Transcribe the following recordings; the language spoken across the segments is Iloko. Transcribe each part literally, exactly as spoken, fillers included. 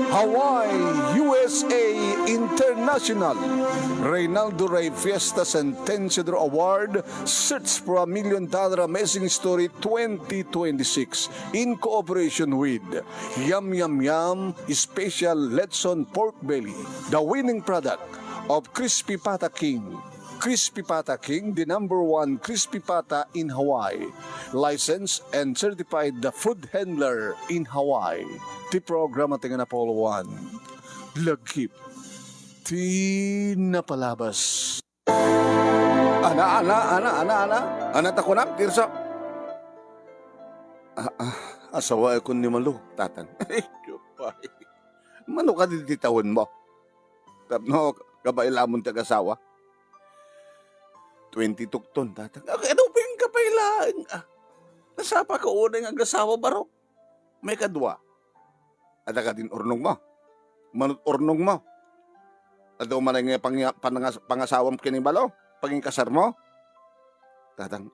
Hawaii, U S A International, Reynaldo Rey Fiesta Sentenciador Award, Search for a Million Dollar Amazing Story twenty twenty-six, in cooperation with Yum Yum Yum Special Lechon Pork Belly, the winning product of Crispy Pata King. Crispy Pata King, the number one crispy pata in Hawaii. Licensed and certified the food handler in Hawaii. Ti programa ti nga napauloan. Lagip ti napalabas. Ana, ana, ana, ana, ana. Ana ta kunam, Tirso. Ah, ah, asawaekon ni Malo, tatang. Ay, Diyos pay. Mano kadi ti tawenmo? Tapno, kabailamon ti agasawa? Twenty tukton, tatang. Ah, kaya daw pin kabailaan. Ah, nasapa ka unay nga agasawa, baro? May kadua. Adda kadin urnongmo? Manut urnongmo? Adda umanay nga pang-, pangas-, pangasawam ken ni Malo? Panginkasarmo? Tatang,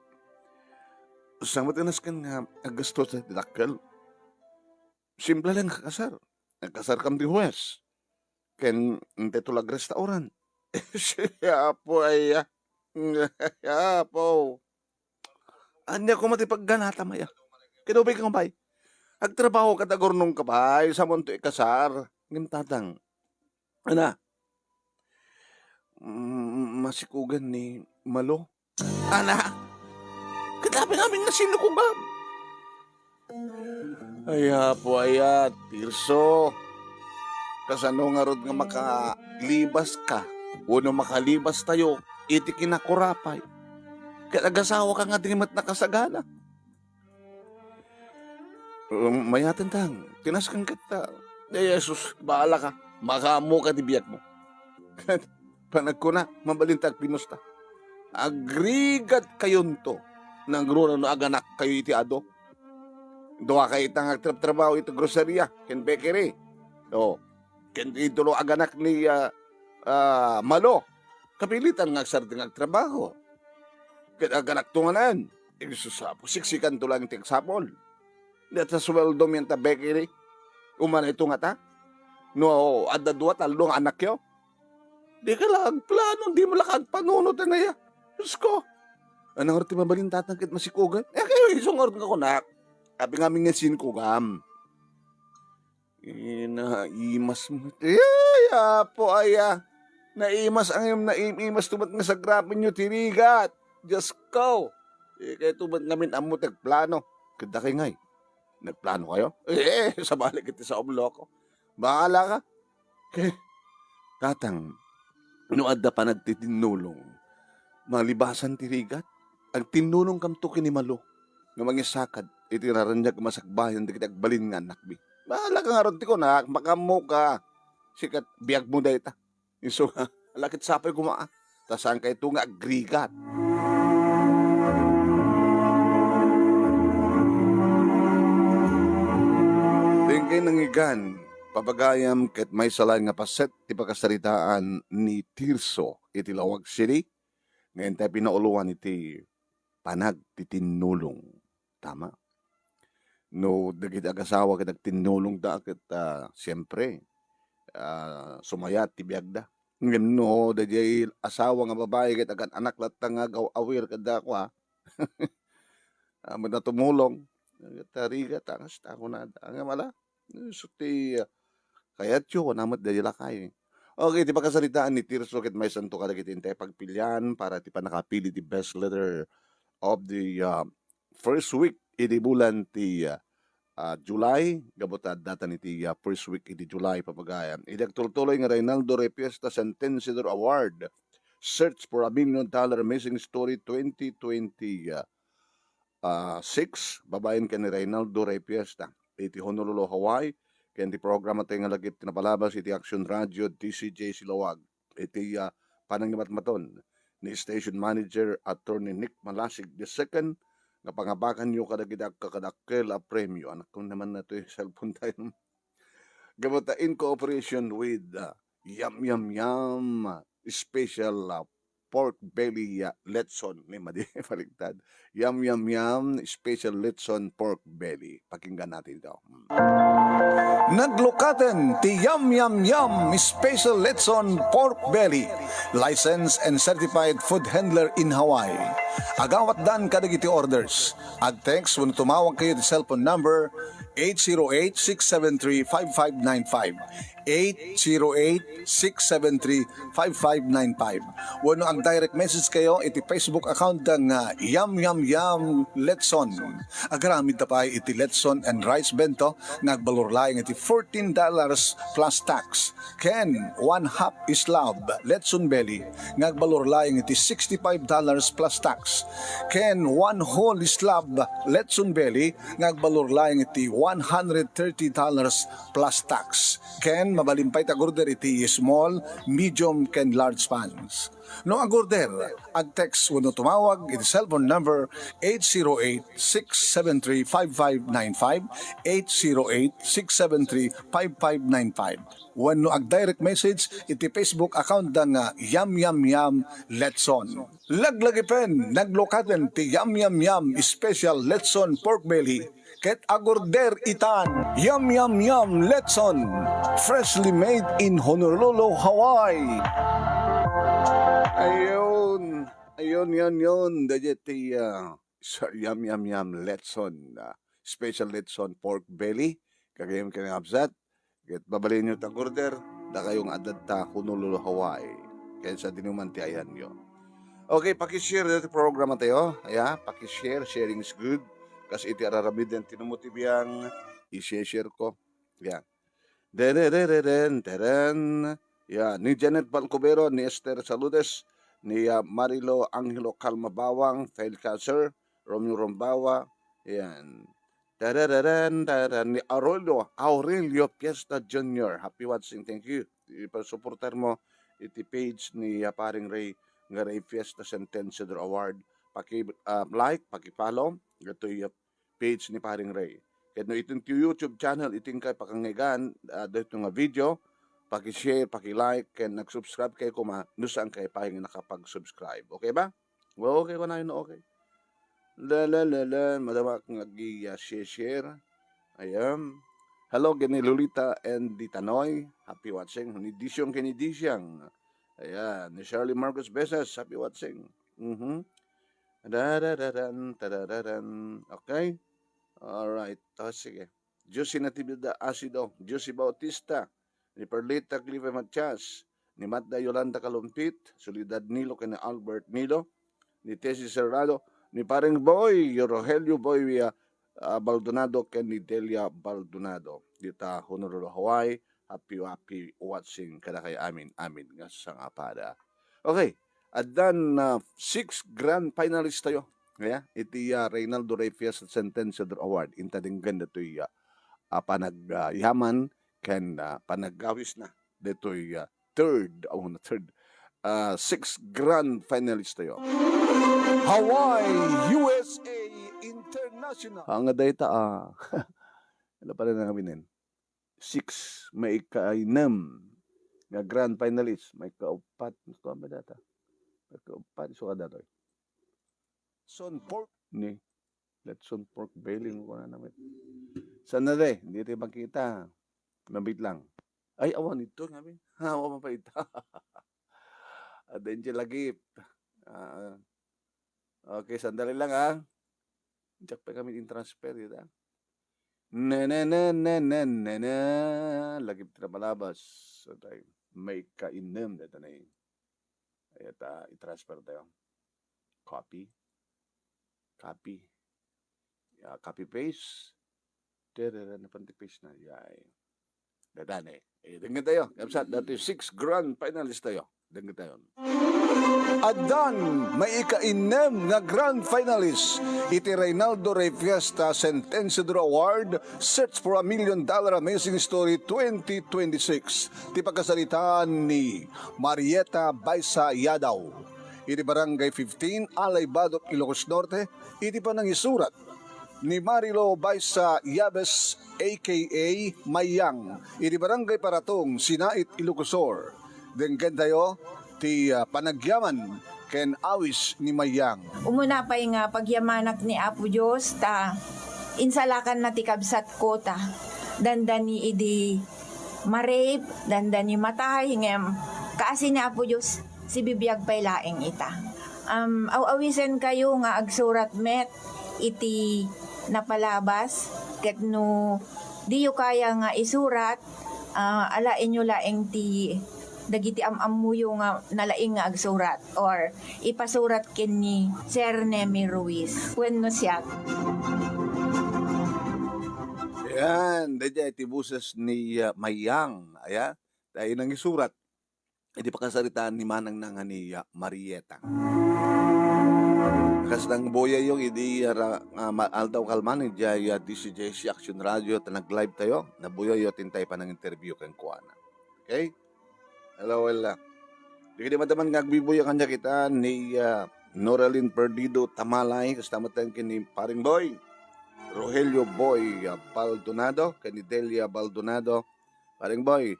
sa matinas ken nga aggasto ti dakkel. Simple lang nga kasar. Nagkasar kam ti huwes. Ken intay tulad restaurant. Siya po ay, ah, Apo. Ania koma ti pagganata, maya? Kinubig ka, bay. Agtrabaho ka, tagurnong ka, bay. Sa monto ikasar. Ngem tatang. Ana? Mm, masikugan ni Malo. Ana? Kitabi namin nga sinukugan. Ay, Apo, aya, Tirso. Kasano ngarud nga makalibas ka? Wenno makalibas tayo iti kinakurapay? Ket agasawa ka nga di met nakasagana. Um, mayaten tang, tinasken ket ta. Ay, Jesus, bahala ka. Makaammo ka ti biag mo. Panagkuna, mabalin ta agpinusta. Agrigat kayonto. Nangruna no aganak kayo iti adu. Dua kayo ita nga agtrabtrabaho iti groceria, ken bakery. O, ken itulo aganak ni, ah, ah, Malo. Kapilitan nga agsardeng agtrabaho. Ket aganakto nganan. Igsusapo, siksikanto lang ti agsapol. Deta suweldom yan ta bakery. Umanay to nga ta? No, adda dua, tallo nga anakyo? Di ka la agplano, di mo la ka agpanunot, anaya. Diyos ko. Ano nga ti mabalin tatang ket masikugan? Eh, kayo, iso nga nga kunak. Abi nga amin nga sinkugam. Eh, naimas mo. Eh, Apo, aya. Naimas ang iyong naimas tumat nga sagrapin nyo, tirigat. Diyos ko. Eh, kayo tumat ngamin amo ti agplano. Kada kay ngay. Nagplano kayo? Eh, sa balik iti sa loko. Bahala ka. Kay, tatang, no adda panagtitinnulong, malibasan ti rigat, agtinnulong kamto ken ni Malo, nga mangisakad iti raraniag masakbayan dagiti agbalin nga annakmi. Bahala ka ngarud ti kunak, makaammo ka. Sikat, biag mo dayta. Isu nga, lakit sapay koma, ah. Ta saan kayto nga agrigat? Dengkay nangigan, papagayam ket maysa laeng nga paset ti pakasaritaan ni Tirso iti Laoag City, nga intay pinauloan iti panagtitinnulong. Tama. No dagiti agasawa ket agtinnulongda ket, ah, siempre, ah, sumayat ti biagda. Ngem no daydiay asawa nga babai ket agan-anak latta nga agaw-awir kadakuada, ah, tumulong. Ket rigat, angas ta kunada. Ngem ala, isu ti, ah, kayatyo, kuna met daydiay lakay. Okay, ti pakasaritaan ni Tirso ket maysanto kadagiti intay pagpilian para ti pannakapili ti best letter of the, ah, first week iti bulan ti, ah, ah, July, gapu ta addatan iti, ah, first week iti July, papagayam. Iti agtultuloy nga Reynaldo Rey Fiesta Sentenciador Award, Search for a Million Dollar Missing Story twenty twenty, ah, ah, six, babaen ken ni Reynaldo Rey Fiesta. Iti Honolulu, Hawaii, ken ti programa tayo nga lagip ti napalabas iti Action Radio, D C J C Laoag. Iti, ah, panangimatmaton ni Station Manager Attorney Nick Malasig the second, nga pangabakanyo kadagiti agkakadakkel a premyo. Anak ko naman na to yung cellphone tayo. Gapu ta in cooperation with, ah, Yum Yum Yum Special, ah, Pork Belly, ah, Lechon. Ni madi, baliktad. Yum Yum Yum Special Lechon Pork Belly. Pakinggan natin ito. Mm. Naglukaten ti Yum Yum Yum Special Lechon Pork Belly, licensed and certified food handler in Hawaii. Agawatdan kadagiti orders. Ag-text wenno tumawag kayo ti cellphone number eight zero eight, six seven three, five five nine five. Eight zero eight, six seven three, five five nine five. Wenno ag-direct message kayo iti Facebook account da nga Yum Yum Yum Lechon. Agaramid ta pay iti lechon and rice bento nga agbalor laeng iti fourteen dollars plus tax. Ken one half slab lechon belly nga agbalor laeng iti sixty-five dollars plus tax. Ken one whole slab lechon belly nga agbalor laeng iti one hundred thirty dollars plus tax. Ken mabalin pay ta order iti small, medium, ken large pans. No ag-order, ag-text wenno tumawag iti cellphone number eight zero eight, six seven three, five five nine five, eight zero eight, six seven three, five five nine five. Wenno ag-direct message iti Facebook account da nga Yum Yum Yum Lechon. Laglagipen, naglukaten ti Yum Yum Yum Special Lechon Pork Belly ket ag-order itan. Yum Yum Yum Lechon, freshly made in Honolulu, Hawaii. Ayun, ayun, yun, yun. Daydiay ti, ah, sa Yum Yum Yum Lechon, ah, special lechon pork belly. Kagayam ken ni kabsat, ket mabalinyo ta order, dakayo nga adda ta Honolulu, Hawaii. Ken sa dinuman ti ayanyo. Okay, pakishare daytoy programa tayo. Ya, pakishare, sharing is good. Kas iti araramiden ti namo ti biang, i-share ko. Ya. Dererereren, teren. Ya, ni Janet Balcubero, ni Esther Saludes, ni, ah, Marilo Angelo Calma Bawang, Fail Cancer, Romeo Rombawa, yan. Tarararen, tararen, ni Aurelio, Aurelio Fiesta Junior. Happy watching, thank you. Ipasuportar mo iti page ni, ah, Paring Ray nga Ray Fiesta Sentencia Award. Paki, ah, like, paki-follow. Ito yung page ni Paring Ray. Ket no itin ti YouTube channel, itin kay pakangegan, ah, dito nga video, paki-share, paki-like, ken nag-subscribe kay kuma, no saan kay pay nga nakapag-subscribe. Okay ba? Well, okay ko na yun, okay. La, la, la, la, madama nga agi, ah, share, share. Ayan. Hello, gini Lolita and Ditanoy. Happy watching. Ni Disiong, kini Disiang. Ayan. Ni Shirley Marcos Besas. Happy watching. Mhm. Darararan, tarararan. Okay? Alright. O, sige. Josie Natividad Asido, Josie Bautista, ni Perlita Clive Matias, ni Matda Yolanda Kalumpit, Soledad Nilo, ken ni Albert Nilo, ni Tessie Serrano, ni Paring Boy, Rogelio Boy, ah, ah, Baldonado, ken ni Delia Baldonado. Dita Honolulu, Hawaii, happy, happy watching kadakay amin, amin nga sangapada. Okay, addan, ah, six grand finalist tayo. Kaya, iti, ah, Reynaldo Rey Fiesta Sentenciador Award, inta denggen datoy, ah, ah, panag, ah, yaman, ken, ah, panaggawisna datoy, ah, third, oh, na third, ah, six grand finalist tayo. Hawaii, U S A International. Ah, nga dayta, ah. Ano pala na kami nin? Six, maikainem nga grand finalist, maikaupat, ano ba data? Maikaupat, isu ka datoy. Son pork ni Letson pork belly mo ko na namit. Sandali, hindi tayo magkita. Nabit lang. Ay, awan ito, ngamin. Awan pa ita. Adventure lagip. Ah, okay, sandali lang, ah. Diyak pa kami in transfer, di ba? Na, na, na, na, na, na, na. Lagip na palabas. So, tayo, maikainem, dito na yun. Ayat, ah, i-transfer tayo. Copy. Copy. Ya, copy paste. Tere, na panti paste na. Yay. Dadane. Eh, denggen tayo. Kabsat, dati six grand finalist tayo. Denggen tayo. Addan, maikainem nga grand finalist iti Reynaldo Rey Fiesta Sentenciador Award, Search for a Million Dollar Amazing Story twenty twenty-six. Ti pagkasaritaan ni Marieta Baisa Yadaw. Iti Barangay fifteen, Alay Badoc, Ilocos Norte, iti panangisurat ni Marilo Baisa Yabes, A K A Mayang, iti Barangay Paratong, Sinait, Ilocos Sur. Denggen tayo ti, ah, panagyaman ken awis ni Mayang. Umuna pay nga pagyamanak ni Apo Dios ta insalakanna ti kabsatko ta dandani idi ma-rape, dandani matay, ngem kaasi ni Apo Dios, sibibiag pay laeng ita. Um, aw-awisen kayo nga agsurat met iti napalabas, ket no diyo kaya nga isurat, ah, alaenyo laeng ti dagiti am-ammoyo nga nalaing nga agsurat or ipasurat ken ni Sir Nemy Ruiz wenno siak. Yan, daydiay ti boses ni, ah, Mayang. Aya, tayo nang isurat. Iti pakasaritaan ni manangna nga ni, ah, Marieta. Kas nang buyayo idi, ah, ra-, ah, ma-, aldaw kalman, idiay, ah, D C J C Action Radio, ta nag-live tayo, nabuyayo, tintay pa nang interview kenkuana. Okay? Hello, hello. Di kadi madaman nga agbibuya kanya kita ni, ah, Noralyn Perdido Tamalay, kasta met ken ni Paring Boy, Rogelio Boy, ah, Baldonado, ken ni Delia Baldonado. Paring Boy,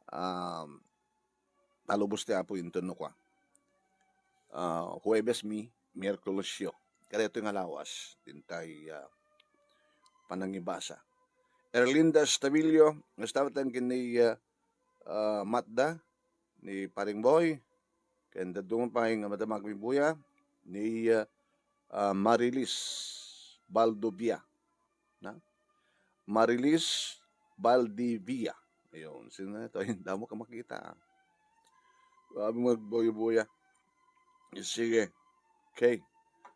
um, talubos ti Apo inton no kua. Ah, Huwebes mi, Miyerkules yo. Kada ito nga lawas, dintay, ah, panangibasa. Erlinda Estavillo, kasta met ken ni, ah, ah, Matda, ni Paring Boy, ken dadduma pay nga madama agbibuya, ni, ah, ah, Marilis Baldovia. Na? Marilis Baldivia. Ayun, sino na ito? Ayun, damo ka makita, ah. Grabe magbuya-buya. Sige. Okay.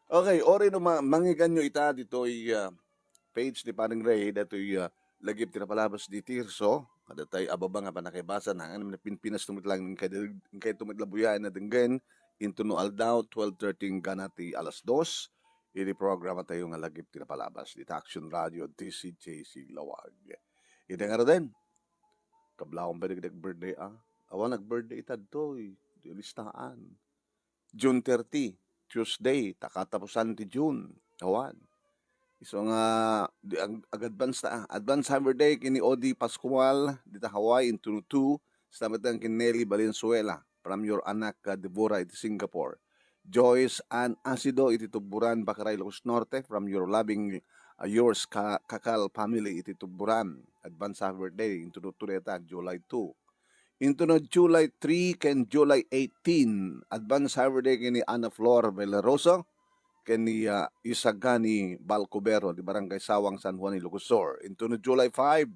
Okay, ori no ma-, mangiganyo ita ditoy, ah, page ni Paring Ray, datoy, ah, lagip ti napalabas di Tirso, kadatay ababa nga pannakaibasa na, nga napinpinas tumit lang, inkay, inkay tumit labuyaen na denggen, into no aldaw, twelve thirty gana ti alas dos, iti programa tayo nga lagip ti napalabas, dita Action Radio, D C J C Lawag. Iti nga den, kablawan pa dagiti birthday, ah. Awan nag-birthday ita ditoy, di listaan. June thirty, Tuesday, ta katapusan ti June. Awan. Isu nga, di, ag-, ag-advance ta, ah. Advance happy birthday ken ni Odi Pascual, dita Hawaii, into no two, kasta met ken Nelly Valenzuela, from your anak, ah, Deborah, iti Singapore. Joyce Ann Asido, iti Tuburan, Bakaray, Ilocos Norte, from your loving, ah, yours, Ka-, Kakal family, iti Tuburan. Advance happy birthday, into no two dayta, July two. Into no July three ken July eighteen, advance happy birthday ken ni Ana Flor Valeroso, ken ni, ah, Isagani Balcubero, di Barangay Sawang, San Juan, Ilocos Sur. Into no July five,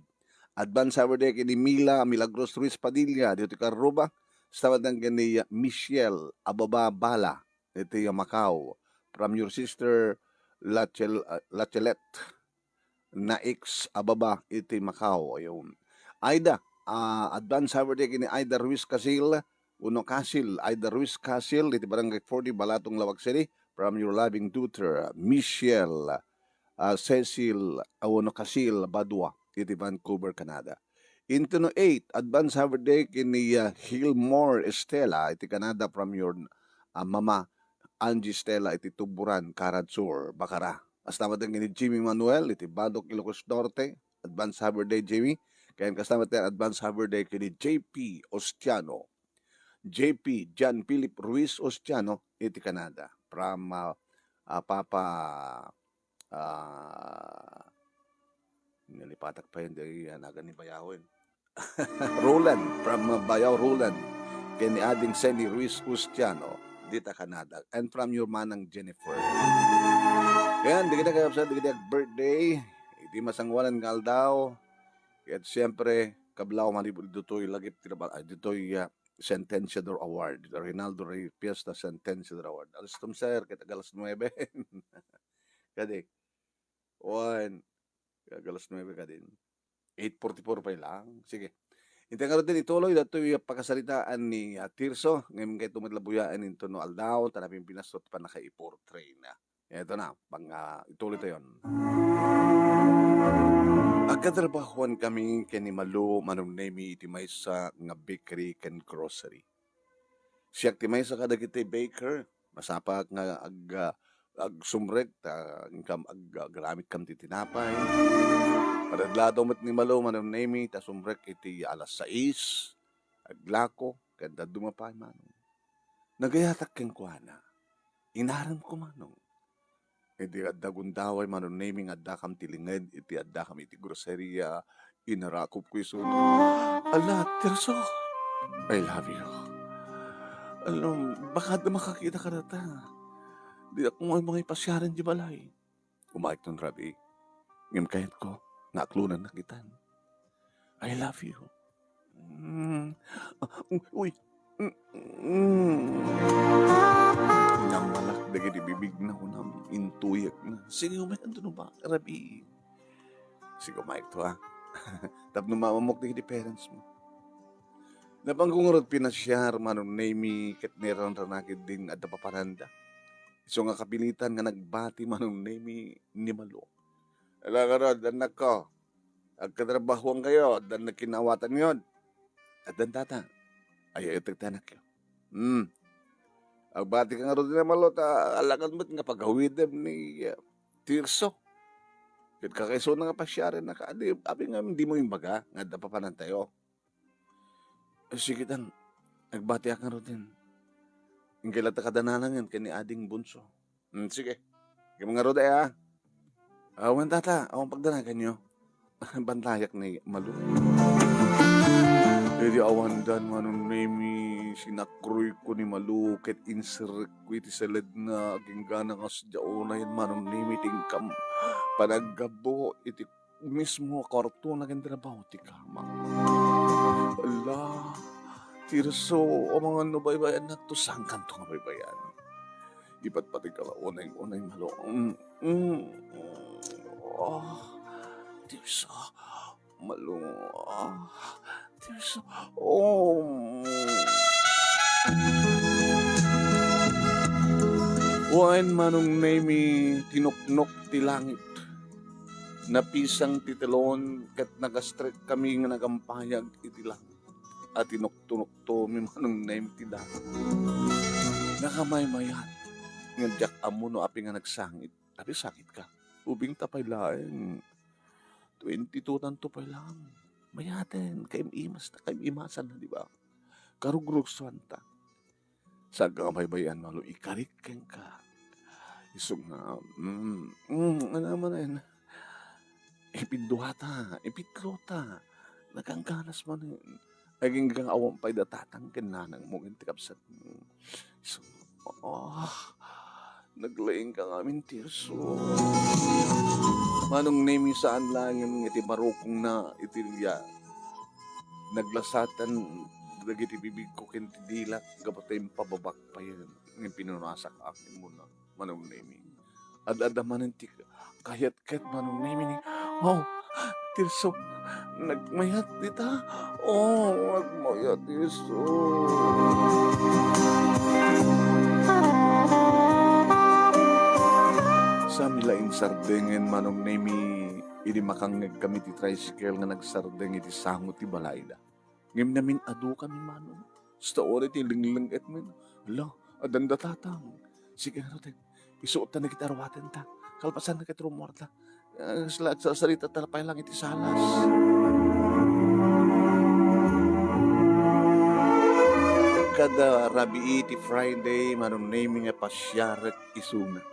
advance happy birthday ken ni Mila Milagros Ruiz Padilla, dito ti Carruba, kasta met ken ni, ah, Michelle Ababa Bala, iti Macau, from your sister Lachel-, ah, Lachelet. Naix Ababa iti Macau. Ayun. Aida, ah, advance happy birthday ken ni Aida Ruiz Casil, uno Casil, Aida Ruiz Casil, iti Barangay forty, Balatong, Laoag City, from your loving daughter, Michelle, ah, Cecil, ah, uno Casil Badua, iti Vancouver, Canada. Into no eight, advance happy birthday ken ni, ah, Hilmore Estela, iti Canada, from your, ah, mama, Angie Stella iti Tuburan, Carad Sur, Bacara. Kasta met ken ni Jimmy Manuel iti Badoc, Ilocos Norte. Advance happy birthday, Jimmy. Ken kasta met advance happy birthday ken ni J P Ostiano. J P, John Philip Ruiz Ostiano iti Canada. From, ah, ah, Papa, ah, nalipatak pa yun, di, ah, nagan ni Bayawen. Roland, from, uh, Bayaw Roland, ken ni Ading Seni Ruiz Ustiano, dita Canada, and from your manang Jennifer. Yan, di kita kayapsa, di kita birthday, iti masangoanan nga aldaw, ket siyempre, kablaw manipud ditoy lagip ti nabal-, ay, ditoy, uh, Sentenciador Award, Reynaldo Rey Fiesta Sentenciador Award. Alas tom, sir, ket ag alas nuebe. Kadi, Wen, ag alas nuebe kadin. Eight forty-four pay lang. Sige. Intay ngaruden ituloy datoy pakasaritaan ni, ah, Tirso, ngem kay tumed labuyaen into no aldaw, ta napinpinas ti pannakaiportray na. Eto na, pang, ah, ituloy tayon. Agkatrabahuan kami ken ni Malu Manong Nemi iti maysa nga bakery ken grocery. Siak ti maysa kadagiti baker, masapak nga ag-, ah, agsumrek ta inkam ag-, agramitkam ti tinapay. Madadlato met ni Malo, Manong Nemi, ta sumrek iti alas sais, aglako, ken dadduma pay, Manong. Nagayatak kenkuana. Inaramko, Manong. Iti adda gundaway, Manong Nemi, nga addakam ti linged iti addakam iti groceria, Inarakopko isuna. Ala, Tirso! I love you. Alam, baka adda makakita kadata. Diak koma mangipasiaren idiay balay. Umayekton rabii. Ngem kayatko nga aklonannak itan. I love you. Mm. Ah, uy, uy. Mm, mm. Nammalak dagiti bibigna kunam, intuyekna. Sige, umayekto no ba, rabii. Sige, umayekto, ha. Tapno maammok dagiti parents mo. Napanko ngarud pinasiar, Manong Nemy, ket nairanranak idin adda papananda. Isu nga kapilitan nga nagbati, Manong Nemy, ni Malo. Ala ngarud, annakko. Agkatrabahuankayo, addan nakinaawatanyon. Addan, tata. Ay, ay, ti anakyo. Hmm. Agbatika ngarud ni Malo ta alagad met nga pagawidem ni, ah, Tirso. Ket kakaisuna nga pasiarennak, adi, apay nga dimo imbaga nga adda papanantayo? Eh, sige tan, agbatiak ngaruden. Inkay latta kada nanangen ken ni Ading Bunso. Hmm, sige. Kayat ngarud, a. Ah, wen, tata, awan pagdanaganyo. Bantayak ni Malo. Idi awandan, Manong Nemy, sinakroyko ni Malo ket inserrekko iti saledna, agingga nga sadiay unay, Manong Nemy, ti inkam panaggapu iti mismo a kuartona ken trabaho ti kama. Ala, Tirso, amangan no baybayannak to, saankanto nga baybayan. Ipatpategka nga unay-unay, Malo. Mm, mm, mm. Ah, Tirso, Malo. Ah, Tirso. Oh. Wen, Manong Nemy, tinuknok ti langit. Napisang ti telon ket nagastrekkami nga nagampayag iti langit. A tinuktunoktomi, Manong Nemy, ti dalan. Nakamaymayat. Ngem diak ammo no apay nga nagsangit. Apay, sangitka? Ubingta pay laeng. Twenty-two tanto pay laeng. Mayaten, kaim-imas-, kaim-imasanna, di ba? Karugrugsuanta. Saanka nga baybayan, Malo, ikarik kenka. Isu nga, mm, mm, ano man, eh, ipidduata, ipitlota, nagangganas man, eh. Agingga nga awan pay da tatang ken nanangmo ken ti kabsatmo. Isu, ah, naglaingka ngamin, Tirso. Manong Nemy, saan laeng nga iti marukongna iti ria. Naglasatan dagiti bibigko ken ti dilak gapu ta impababak pay nga pinunasak amin muna, Manong Nemy. Ad-adda manen ti kayat ket, Manong Nemy, ni, oh, Tirso, nagmayat dita. Oh, nagmayat, Tirso. Sami la insardengen, Manong Nemy, idi makangngegkami ti tricycle nga nagsardeng iti sango ti balayda. Ngem namin-adukami, Manong. Basta uray ti lengleng-etmi. Ala, addanda tatang. Sige, ngaruden. Isuotta dagiti aruatenta. Kalpasanna ket rumuarda. Ah, sila agsarsarita ta pay lang iti salas. Kada rabii ti Friday, Manong Nemy, nga pasiarek isuna.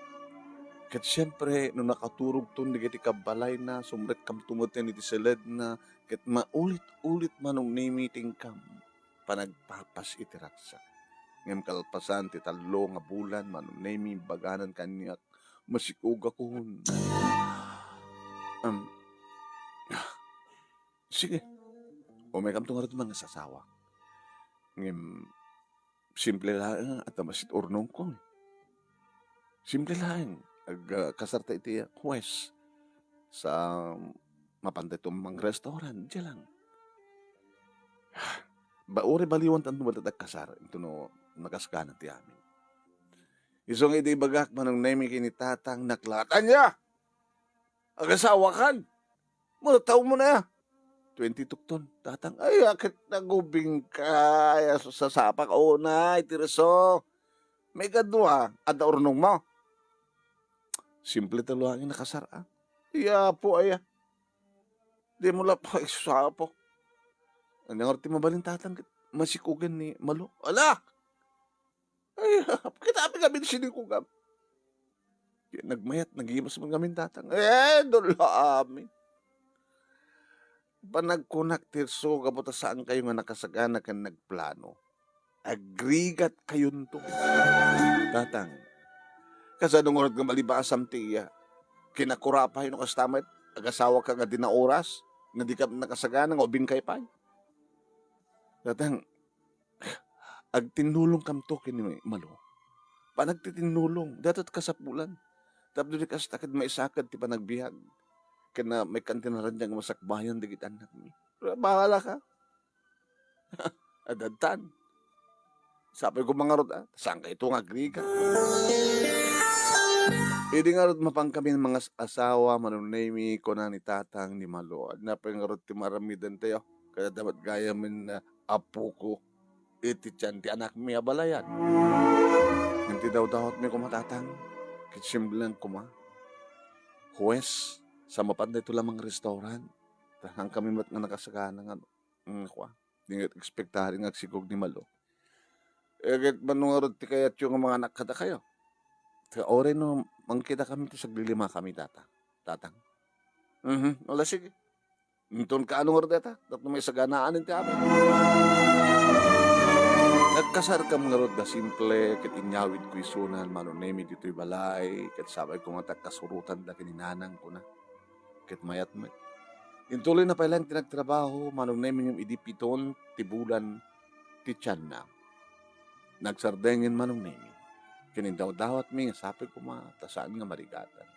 Ket siempre, no nakaturogton dagiti kabbalayna, sumrekkamto met iti seledna, ket maulit-ulit, Manong Nemy, ti inkam panagpapas iti ragsak. Ngem kalpasan ti tallo nga bulan, Manong Nemy, imbaganan kaniak, masikogakon. Am, sige, umaykamto ngarud mangasasawa. Ngem, simple laeng a ta masit urnongko. Simple laeng. Ag-, ah, kasarta iti huwes sa mapantay to mang restaurant, dia lang. Ba, uray baliwan tanto met ti agkasar, intono nakaskana ti amin. Isu nga idi ibagak, Manong Nemy, ken ni tatang, naklatan ya! Agasawakan! Mano tawenmo na? Twenty-two ton, tatang. Ay, a ket nagubingka. Ay, a, sasapak unay, Tirso. Maikadua, adda urnongmo? Simple ta laeng a nakasar-am. Ay, Apo, aya. Dimo la paisapo. Ania ngarud ti mabalin, tatang, ket masikogen ni Malo? Ala! Ay, ket apay ngamin sinikogam? Ket nagmayat, nagimas man ngamin, tatang. Eh, dula amin. Panagkunak, Tirso, gapu ta saankayo nga nakasagana ken nagplano. Agrigatkayonto. Tatang, kasano ngarud nga malibasam ti iya? Kinakurapay no kasta met, agasawaka nga di naoras, nga di ka nakasagana, nga ubingkay pay. Tatang, agtinnulongkamto ken ni Malo. Panagtitinnulong, daytoy ti kasapulan. Tapno di kasta ket maisaked ti panagbiag. Ken, ah, maikkan ti naraniag nga masakbayan dagiti annakmi. Bahala ka. Addan. Sapay ko mangarod, ah. Saan kayo itong agriga? Idi ngarud mapan kami nga as-, asawa, Manong Nemi, kuna ni Tatang ni Malo. Adda pay ngarud ti maaramidan tayo. Kada dapat gayam nga apoko iti tian ti anakmi a balayan. Ngem ti dawdawatmi koma, Tatang, ket simple lang koma. Huwes, sa mapan daytoy la nga restaurant, ta saan kami met nga nakasagana nga, mm, kua, di nga ekspektahan nga agsigog ni Malo. Eh, ket mano ngarud ti kayatyo nga manganak kadakayo? Ta uray no mangkita kami ti saglilima kami, Tata-, Tatang. Mhm, ala, sige. Inton kaano ngarud dayta, tapno maisaganaan ti amin. Nagkasarkam ngarud a simple, ket inyawidko isunan, Manong Nemi, ditoy balay, ket sapay koma ta agkasurotanda ken ni Nanang, kuna. Ket mayat met. Intuloyna pay laeng ti nagtrabaho, Manong Nemi, ngem idi piton ti bulan ti tianna, nagsardengen, Manong Nemi, ken indawdawatmi nga sapay koma ta saan nga marigatan.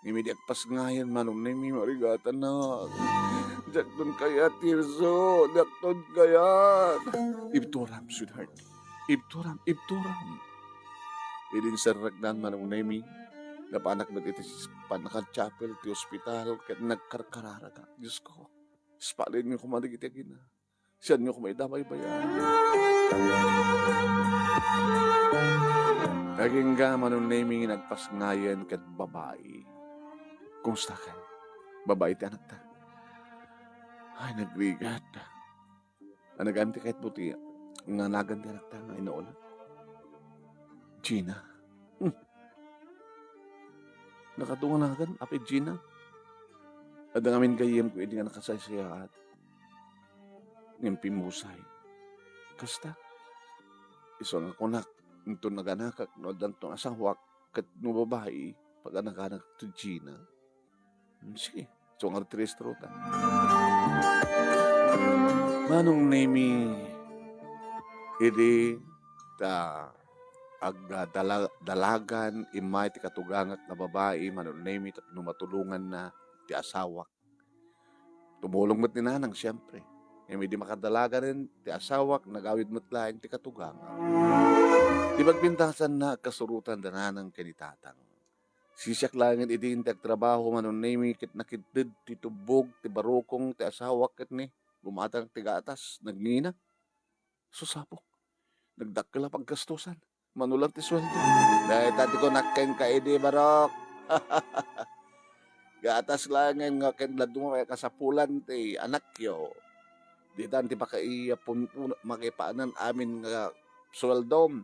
Ngem idi agpasngayen, Manong Nemi, marigatanak. Diakton kayat, Tirso. Diakton kayat. Ibturam, sweetheart. Ibturam, ibturam. Idi inserrekdan, Manong Nemi, napanak met iti pannakachapel ti ospital ket nagkarkararagak. Diosko, ispalin nga koma dagiti agina. Sianyo koma ida baybay-an. Agingga, Manong Nemi, nagpasngayen ket babai. Kumustakan? Babai ti anakta. Ay, nagrigat. Ano gayam ti kayatmo ti nga nagan ti anakta nga inaula? Gina. Hmm. Nakatunga nagan, Apo Gina. Adda ngamin gayyemko idi nga nakasaysayaat. Ngem pimmusay. Kasta, isu nga kunak, inton naganakak, no addanton asawak, ket no babai, paganakanak ti Gina. Hmm, sige, isu nga ti restaurant. Manong Nemi, idi ta agdala-, dalagan, immay ti katugangak nga babai, Manong Nemi, tapno matulonganna ti asawak. Tumulong met ni Nanang, siempre. Ngem idi makadalaganen ti asawak, nagawid met laeng ti katugangak. Ti pagpintasanna, agkasurotan da Nanang ken ni Tatang. Sisiak laengen idi inti agtrabaho, Manong Nemi, ket nakidded ti tubbog ti barukong ti asawak ket ni, gumatang ti gatas, nagngina. Sus, Apo, nagdakkel a paggastusan. Mano lang ti sueldo. Dayta ti kunak kenka idi, barok. Gatas laengen nga ket dadduma pay kasapulan ti anakyo. Ditan ti pakaiya punpun-, makipanan amin nga sueldom.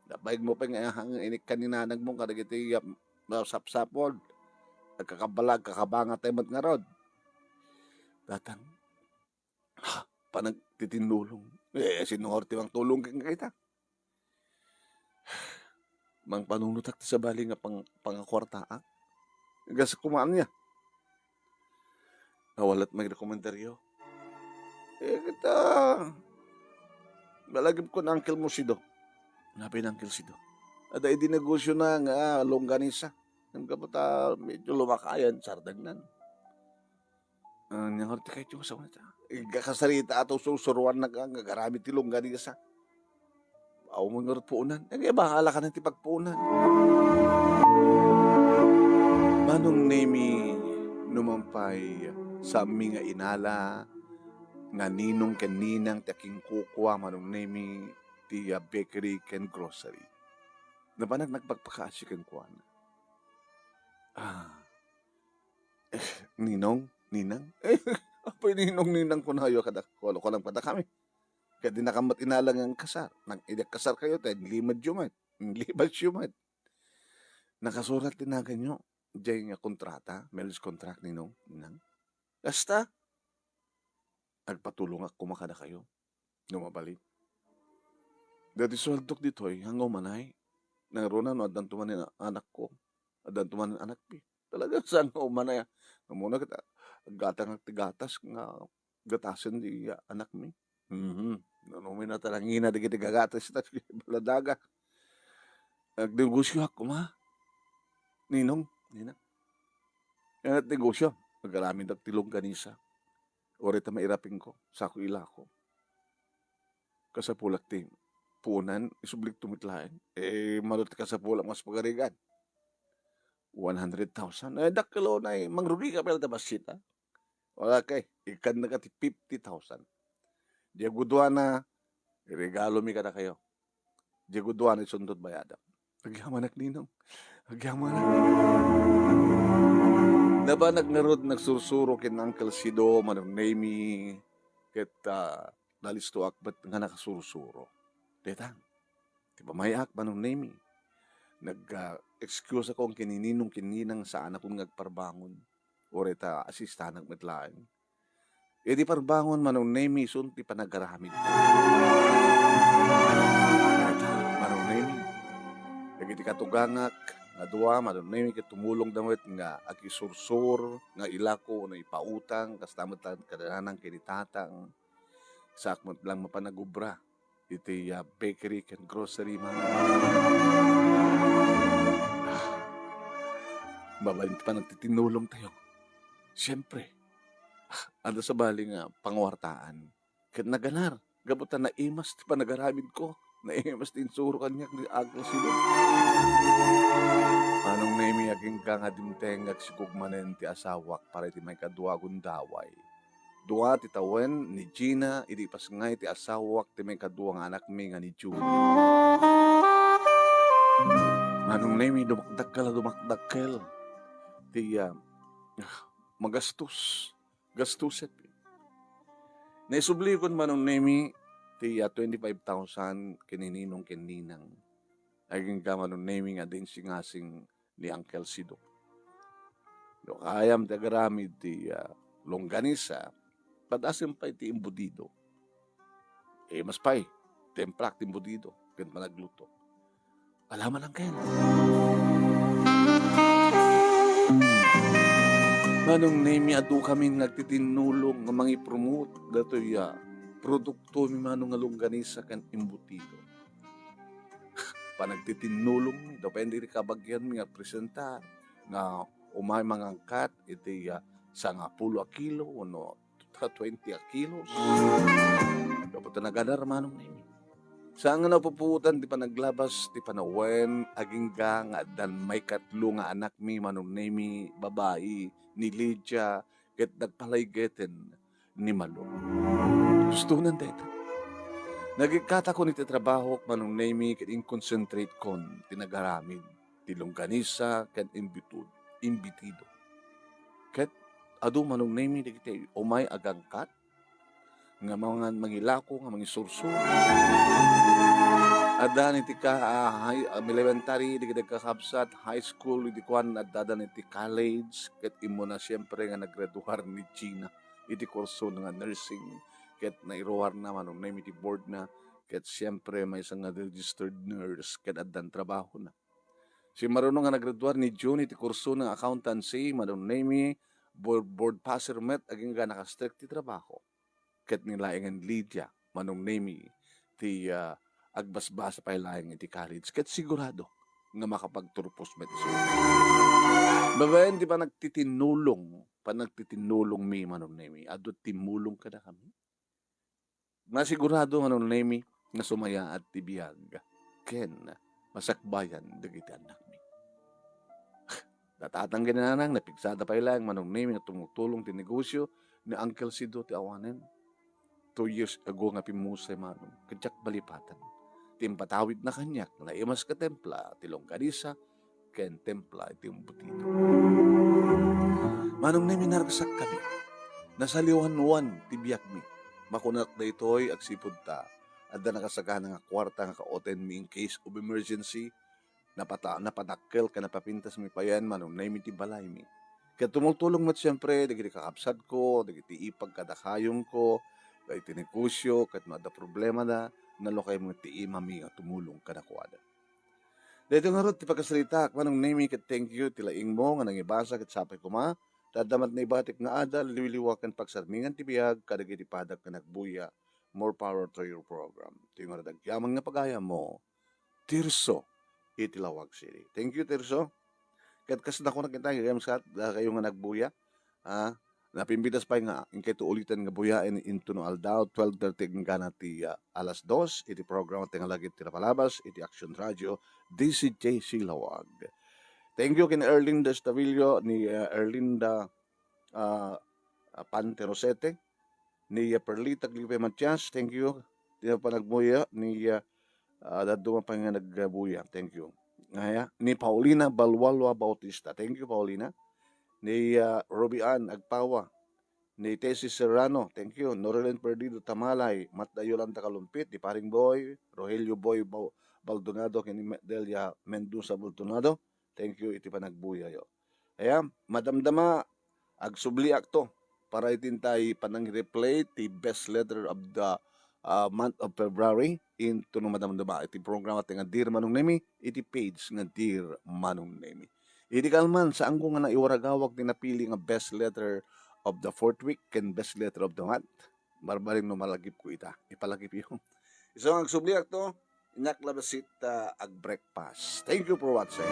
Nabaigmo pay nga inikkan ni nanangmo kadagiti, ah, sapsapul. Agkakabala, agkakabanga tayo met ngarud. Tatang, ha, panagtitinnulong. Eh, sino nga ti mangtulong kenka ita? Mangpanunotak ti sabali nga pang-, pangakuartaak. Gas kumaan niya. Nawalat may rekomendaryo. Eh, kita, nalagip ko na Uncle mo Sido. Napay na Uncle Sido? Ada idi negosyo na nga longganisa. Ang kaputa, medyo lumakayan, sardagnan. Ah, nya ngarud ti kayatyo nga sawen ita? Igkakasarita ato, sursuruan na nga, nga garamid ti longganisa. Awan ngarud puonan. Nga bahala ka na ti pagpuonan. Manong Nemi, numan pay, saanmi nga inala, nga ninong ken ninang ti akinkukua, Manong Nemi, ti, ah, bakery ken grocery. Napanak nagpakpakaasi kenkuana. Ah, Ninong, ninang? Apay ninong, ninang kunayo kada, kuno, kuno kadakami. Ket dinakam met inala nga agkasar. Nag-, idi agkasarkayo, ta inlimedyo met. Inlimedyo met. Nakasurat ti naganyo, diay nga kontrata, marriage contract, ninong, ninang? Kasta? agpatulongak koma kadakayo no mabalin. Daytoy sueldok ditoy, haan nga umanay. Nangruna no addanto manen anakko, addanto manen anakmi. Talaga, saan nga umanay, ah. Ammona ket, ah, aggatangak ti gatas nga gatasen ti, ah, anakmi. Mhm. Nano met a nangina dagiti gagatas ta baladaga. Agnegosioak koma. Ninong, nina. Ket negosio, agaramidak ti longganisa. Uray ta mairapingko, sako ilako. Kasapulak ti puonan, isublikto met laeng. Eh, mano ti kasapulak, mas pagarigan. One hundred thousand. Eh, dakkel unay, mangrugika pay latta bassit, a? Wala kay, ikkannaka ti fifty thousand. Diay guduana, iregalomi kadakayo. Diay guduana, isunto ti bayadak. Agyamanak, ninong. Agyamanak. Nabanag ngarud nagsursuro ken Uncle Sido, Manong Nemi, ket, ah, nalistoak met nga nakasursuro. Dayta, ti pamay-ak, Manong Nemi. Nag, ah, excuse ako ken ni ninong ken ninang, saanakon nga agparbangon. Uray ta asistanak met laeng. Idi parbangon, Manong Nemi, isun ti panagaramid. Manong Nemi, dagiti katugangak nga dua, Manong Nemi, ket tumulongda met nga agisursur, nga ilako wenno ipautang, kasta met laeng kada nanang ken ni tatang. Saak met laeng mapan nagobra iti, ah, bakery ken grocery, Manong Nemi. Ah, babaen ti panagtitinnulongtayo. Siempre, ah, adda sabali nga panguartaan. Ket naganar, gapu ta naimas ti panagaramidko, naimas ti insuro kaniak ni Uncle Sido. Manong Nemi, agingga nga dimteng nga agsikog manen ti asawak para iti maikadua a gundaway. Dua ti tawen ni Gina idi ipasngay ti asawak ti maikadua nga anakmi nga ni June. Manong Nemi, dumakdakkel a dumakdakkel ti, ah, magastos. Gastusen. Naisublikon, Manong Nemi, ti, ah, twenty-five thousand ken ni ninong ken ninang. Agingga, Manong Nemi, nga adda insingasing ni Uncle Sido. No kayam ti agaramid ti, ah, longganisa, padasen pay ti embutido. Eh, mas pay, templak ti embutido ken panagluto. Alaman lang ken. Manong Nemi, adu kami nga agtitinnulong nga mangipromote datoy a produkto mi, Manong, nga longganisa ken embutido. Panagtitinnulong mi, depende iti kabagian mi nga presentar, nga umay mangangkat iti, ah, sangapulo a kilo wenno ta twenty a kilos. Gapu ta naganar, Manong Nemi. Saan nga napupuotan ti panaglabas ti panawen, agingga nga addan maikatlo nga anakmi, Manong Nemi, babai, ni Lydia, ket nagpalaygeten ni Malo. Gustonan dayta. Nagikkatakon iti trabahok, Manong Nemi, ket inconcentrate kon ti nagaramid ti longganisa ken imbitud-, imbitido. Ket adu, Manong Nemi, dagiti umay agangkat nga mangan-, mangilako, nga mangisursuro. Addan iti ka-, ah, high, ah, elementary, dagiti agkakabsat, high school, idi kuan, addadan iti college, ket immuna siempre nga naggraduar ni Gina iti kurso nga nursing, ket nairuarna, Manong Nemi, iti board na, ket siempre maysa nga registered nurse, ket addan trabahona. Simmaruno nga naggraduar ni June iti kurso nga accountancy, Manong Nemi, board, board passer met, agingga naka-strict ti trabaho. Ket ni laengen Lydia, Manong Nemi, ti, ah, agbasbasa pay laeng iti college. Ket sigurado nga makapagturpos met isu. Babaen ti panagtitinnulong, panagtitinnulong mi, Manong Nemi, adu timmulong kadakami. Masigurado, Manong Nemi, nga sumayaat ti biag ken masakbayan dagiti annakmi. Natatang ken ni nanang, napigsada pay laeng, Manong Nemi, nga tumutulong ti negosio ni Uncle Sido ti awanen. Two years ago nga pimmusay, Manong, ket diak malipatan ti impatawidna kaniak, naimas ka templa ti longganisa, ken templa iti embutido. Manong Nemi, naragsakkami. Nasaliwanwan ti biagmi. Makunak daytoy agsipud ta adda nakasagana nga kuarta nga kaotenmi in case of emergency. Napata-, napadakkel ken napapintasmi payen, Manong Nemi, ti balaymi. Ket tumultulong met siempre dagiti kakabsatko, dagiti ipag kadakayongko, iti negosyo, ket no adda problemada, nalukay met ti imami nga tumulong kadakuada. Daytoy ngarud ti pakasaritaak, Manong Nemi, ket thank you ti laingmo nga nangibasa ket sapay koma, ta adda met naibatik nga adal, liwliwa ken pagsarmingan ti biag kadagiti padak nga nagbuya. More power to your program. Ti ngarud agyaman nga pagayammo, Tirso, iti Laoag City. Thank you, Tirso. Ket kas nakunak ita, gayam sa, dakayo nga nagbuya. Ah, napimbitas pay nga, inkay to ulitan nga buyaen intono aldaw, twelve thirty inggana ti, ah, alas dos, iti programa ti Ngalagip ti Napalabas, iti Action Radio, D C J C Laoag. Thank you ken Erlinda Estavillo, ni, ah, Erlinda, ah, ah, Pante Rosete, ni, ah, Perlita Aglipay Matias, thank you. Ti panagbuya, ni, ah, ah, dadduma pay nga nagbuya, thank you. Aya, ni Paulina Balwalwa Bautista, thank you, Paulina. Ni, ah, Ruby Ann Agpawa, ni Tessie Serrano, thank you. Norilyn Perdido Tamalay, Matda Yolanda Kalumpit, ni Paring Boy, Rogelio Boy Bal-, Baldonado, ken ni Delia Mendoza Baldonado, thank you iti panagbuyayo. Aya, madamdama, agsubliakto para iti intay panang-replay ti best letter of the, ah, month of February, intono madamdama iti programa ti nga Dear Manong Nemi, iti page nga Dear Manong Nemi. Idi kalman, saanko nga naiwaragawag ti napili nga best letter of the fourth week ken best letter of the month. Barbareng no malagipko ita. Ipalagipyo. Isu nga agsubliakto, innak la bassit, ah, ag-breakfast. Thank you for watching.